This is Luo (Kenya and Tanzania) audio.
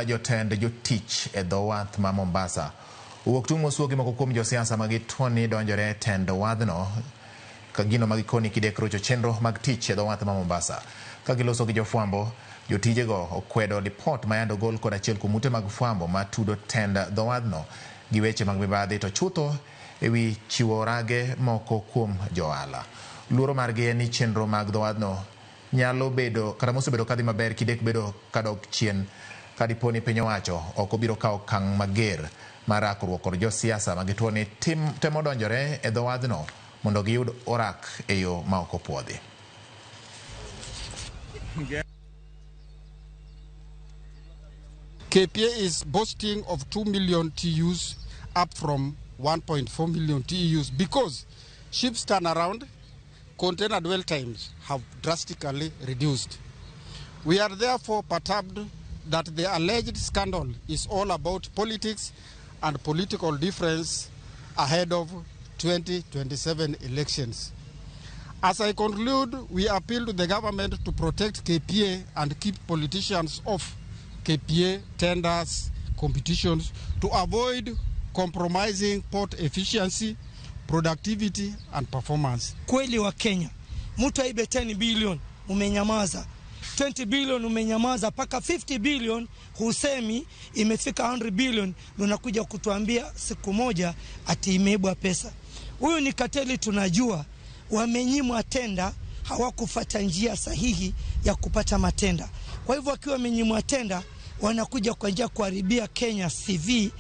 Jotend jotich e dho wath ma Mombasa owuok tung' mosuo gi moko kuom josiasa ma gituoni donjore e tend wadhno ka gino ma gikoni kidek rocho chenro mag tich e dho wath ma Mombasa. Ka giloso gi jofwambo, jotijego okwedo lipot ma yande ogol kod achiel kuom ute mag fwambo ma tudo tend dho wadhno gi weche mag mibadhi to chutho ewi chiwo orage moko kuom johala. Luoro margi en ni chenro mag dho wadhno nyalo bedo kata mosebedo kadhi maber kidek bedo kadok chien ka dipo ni piny owacho ok obiro kawo okang' mager mar rakruok kod josiasa ma gituo ni temo donjore e dho wadhno mondo giyud orak e yo ma ok opuodhi. KPA is boasting of 2 million TEUs up from 1.4 million TEUs because ships turn around, container dwell times have drastically reduced. We are therefore perturbed that the alleged scandal is all about politics and political difference ahead of 2027 elections. As I conclude, we appeal to the government to protect KPA and keep politicians off KPA tenders, competitions, to avoid compromising port efficiency, productivity and performance. Kweli wa Kenya, mtu aibe 10 billion umenyamaza, 20 billion umenyamaza, mpaka 50 billion husemi, imefika 100 billion unakuja kutuambia siku moja ati imeibwa pesa. Huyu ni kateli, tunajua wamenyimwa tenda, hawakufata njia sahihi ya kupata matenda. Kwa hivyo wakiwa wamenyimwa tenda, wanakuja kwa njia kuharibia Kenya CV.